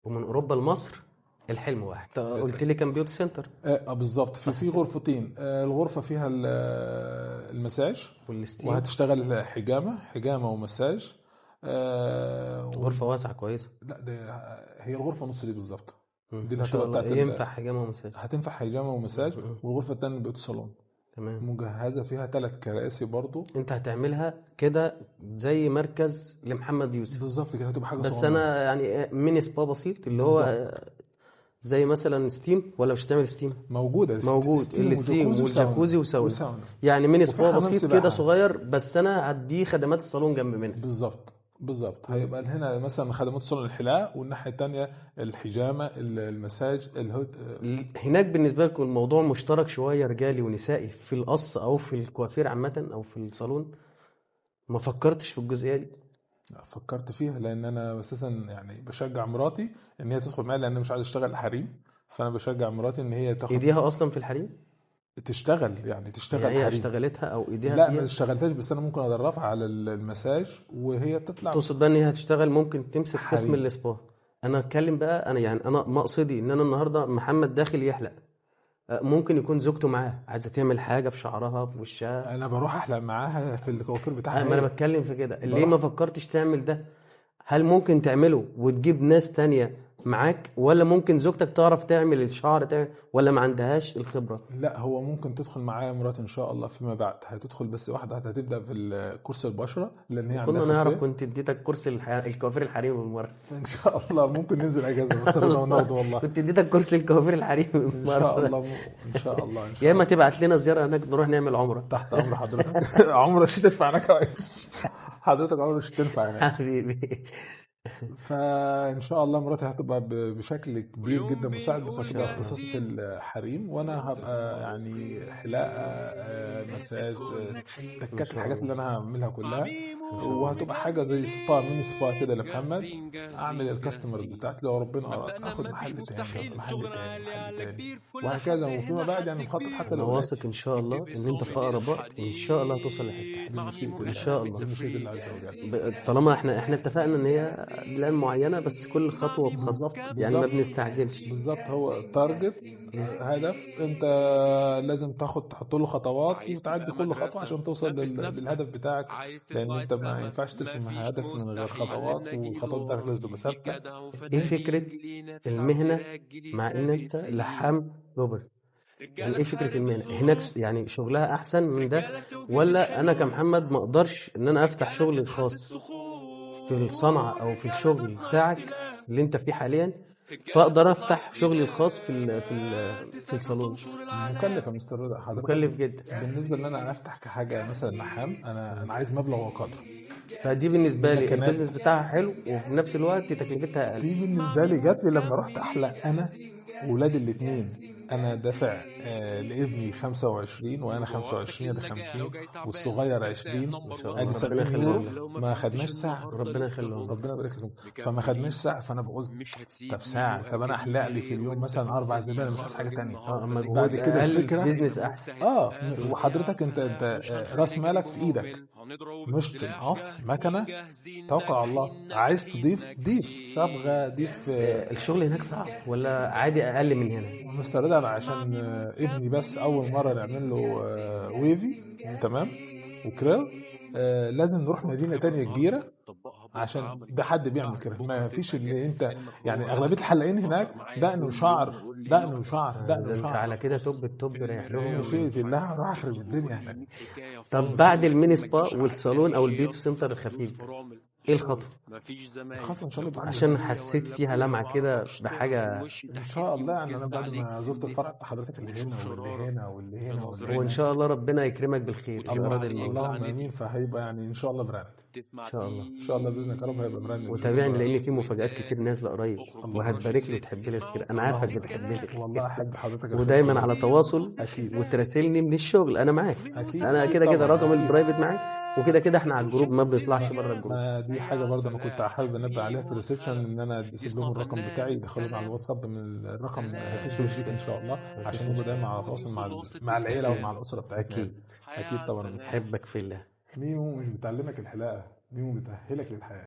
ومن اوروبا لمصر الحلم واحد. قلت لي كان beauty center. بالظبط. في غرفتين، الغرفة فيها المساج وال steam، وهتشتغل حجامة ومساج. غرفة واسعة كويسة. لا ده هي الغرفة نص دي بالظبط، دي اللي هتبقى بتاعت ينفع حجامة ومساج، هتنفع حجامة ومساج. والغرفة الثانية beauty salon، تمام، مجهزة فيها 3 كراسي برضو. انت هتعملها كده زي مركز لمحمد يوسف بالظبط كده، هتبقى حاجة بس صغيرة. انا يعني mini spa بسيط اللي هو زي مثلا steam، ولا مش هتعمل steam؟ موجودة، موجود ال steam والجاكوزي وساونا، يعني mini spa بسيط كده صغير، بس انا هديه خدمات الصالون جنب منها. بالظبط بالظبط. هيبقى هنا مثلا خدمات صالون الحلاقة، والناحية الثانية الحجامة، المساج، ال hot. هناك بالنسبة لكم الموضوع مشترك شوية رجالي ونسائي في القص او في الكوافير عامة او في الصالون؟ ما فكرتش في الجزئية دي؟ فكرت فيها، لان انا اساسا يعني بشجع مراتي ان هي تدخل معايا، لان انا مش عايز اشتغل حريم، فانا بشجع مراتي ان هي تاخد ايديها اصلا في الحريم، تشتغل يعني تشتغل يعني هي اشتغلتها او ايديها؟ لا ما اشتغلتهاش، بس انا ممكن ادربها على المساج وهي بتطلع. تقصد بقى ان هي هتشتغل، ممكن تمسك قسم السبا. انا اتكلم بقى، انا يعني انا مقصدي ان انا النهارده محمد داخل يحلق، ممكن يكون زوجته معاه عايزه تعمل حاجة في شعرها في وشها، انا بروح احلق معاها في الكوافير بتاعها. ما انا بتكلم في كده، ليه ما فكرتش تعمل ده؟ هل ممكن تعمله وتجيب ناس تانية معاك، ولا ممكن زوجتك تعرف تعمل الشعر تعمل، ولا ما عندهاش الخبرة؟ لا هو ممكن تدخل معايا مرات ان شاء الله فيما بعد، هتدخل بس واحدة هتبدأ في الكورس البشرة، لان هي عندها كنا نعرف. كنت اديتك كورس الكوافير الحريمي بالمرة. ان شاء الله ممكن ننزل اجازة بس وناخده والله. كنت اديتك كورس الكوافير الحريمي بالمرة. ان شاء الله ان شاء الله. يا اما تبعت لنا زيارة هناك نروح نعمل عمرة. تحت امر حضرتك. عمرة مش تنفع هناك يا ريس، حضرتك عمرة مش تنفع هناك حبيبي. فان شاء الله مراتي هتبقى بشكل كبير جدا مساعد، بس هتبقى اختصاصي في الحريم، وانا هبقى يعني حلاقه، مساج، تكات، الحاجات اللي انا هعملها كلها. وهتبقى حاجة زي spa، mini spa كده لمحمد. اعمل ال customers بتاعتي، لو ربنا اراد اخد محل تاني، محل تاني، محل تاني، وهكذا. وفيما بعد يعني مخطط حتى لو واثق ان شاء الله ان انت في اقرب وقت ان شاء الله هتوصل لحته ان شاء الله. بمشيئة الله عز وجل. طالما احنا اتفقنا ان هي plan معينة، بس كل خطوة بخطوة، يعني ما بنستعجلش. بالظبط. هو target، هدف، انت لازم تاخد تحط له خطوات وتعدي كل خطوة عشان توصل للهدف بتاعك، لان انت ما ينفعش ترسم هدف من غير خطوات، والخطوات بتاعتك لازم تبقى ثابتة. ايه فكرة المهنة مع ان انت لحام روبرت؟ يعني ايه فكرة المهنة هناك؟ يعني شغلها احسن من ده، ولا انا كمحمد ما اقدرش ان انا افتح شغلي الخاص في الصنعة او في الشغل بتاعك اللي انت فيه حاليا، فاقدر افتح شغلي الخاص في في الصالون؟ مكلفة مستر رضا حضرتك، مكلف جدا. بالنسبة ان انا افتح كحاجة مثلا لحام، انا عايز مبلغ وقدره، فدي بالنسبة لي ال business بتاعها حلو، وفي نفس الوقت تكلفتها اقل. دي بالنسبة لي جات لي لما رحت احلق انا ولادي الاثنين، انا دافع لابني 25 وانا 25 ده 50، والصغير 20، ادي 70 يورو. ما خدناش ساعة، ربنا يخليهم، ربنا يبارك لكم. فما خدناش ساعة، فانا بقول طب ساعة، طب انا احلق لي في اليوم مثلا 4 زبالة، مش عايز حاجة ثانية. بعد كده الفكرة business احسن. وحضرتك انت راس مالك في ايدك، مش تنقص مكنه، توكل على الله. عايز تضيف ضيف صبغة، ضيف. الشغل هناك صعب ولا عادي اقل من هنا؟ مستردة عشان ابني بس اول مرة نعمل له wavy، تمام، و curly، لازم نروح مدينة تانية كبيرة عشان ده حد بيعمل كده. ما فيش اللي انت يعني اغلبية الحلاقين هناك دقن وشعر، دقن وشعر، دقن وشعر. على كده top ال top رايح لهم. مشيت الله، راح اخرب الدنيا هناك. طب بعد ال mini spa والصالون او ال beauty center الخفيف، ايه الخطوة؟ الخطوة ان شاء الله عشان حسيت فيها لمعة كده بحاجة ان شاء الله. يعني انا بعد ما زرت الفرع حضرتك اللي هنا واللي هنا واللي هنا واللي هنا، وان شاء الله ربنا يكرمك بالخير. اللهم امين. فهيبقى يعني ان شاء الله brand، ان شاء الله، ان شاء الله باذنك يا رب هيبقى brand. وتابعني لان في مفاجآت كتير نازله قريب، وهتبارك لي وتحب لي الخير. انا عارفك بتحب لي والله، احب حضرتك، ودايما على تواصل. اكيد. وتراسلني من الشغل، انا معاك. أكيد. انا كده كده رقم ال private معاك، وكده كده احنا على ال group، ما بنطلعش بره ال group. دي حاجة برضه انا كنت حابب انبه عليها في ال reception، ان انا اسيب لهم الرقم بتاعي، يدخلوني على الواتساب من الرقم مفيش ان شاء الله، عشان نبقى دايما على تواصل مع العيلة ومع الاسرة بتاعتنا. اكيد اكيد طبعا. احبك في الله. ميمو مش بتعلمك الحلاقة، ميمو بتأهلك للحياة.